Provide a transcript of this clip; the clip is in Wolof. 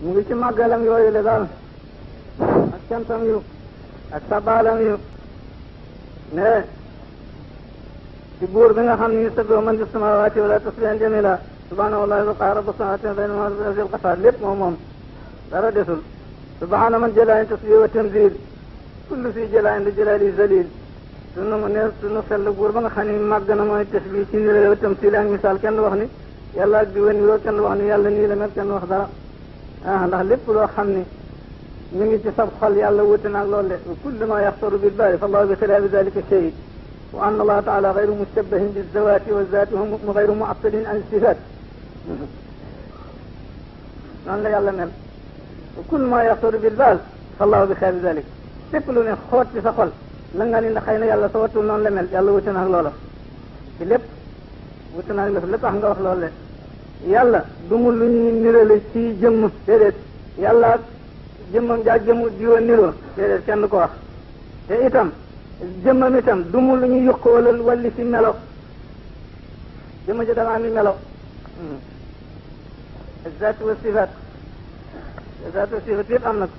mu ngi ci màggalam yooyu la daal ak cantam yu ak sabaalam yu ne ci buur bi nga xam ni yusabbihu man fi samaawaati wala tasbihan jamila subhaana wallahi wa qaala rabbu samaawaati wal ardi wa ma fil qasaar lépp moom dara desul subhaana man jalaayin tasbih wa tanzil kullu fi jalaayin li jalaali zalil sunu sell buur ba nga xam ni màgg na mooy tasbih ci nirale wa tamsil ak misaal kenn wax ni yàlla ak diwa niroo kenn wax ni yàlla nii la mel kenn wax dara ndax lépp loo xam ni ñu ngi ci sab xol yàlla wuute naag loolu de kullu ma yaxtaru bil baali fa allahu bi xilaafi dalika shahid wa anna allaha taala gayru mushabbahin bi zawati wa zati wa gayru muattalin an sifat noonu la yàlla mel kullu ma yaxtaru bil baal fa allahu bi xilaafi dalika lépp lu ne xoot ci sa xol la nga ni ndax xëy na yàlla sa wattul noonu la mel yàlla wuute naag loola ci lépp wuute naag la tax nga wax loolu de yàlla du mu lu ñuy nirale ci jëmm déedéet yàlla jëmmam jaa jëmu diwa niroo déedéet kenn ko wax te itam jëmmam itam du mu lu ñu yokk wala walli ci melo jëmm ji dama am melo zaatu wa sifaat yëpp am na ko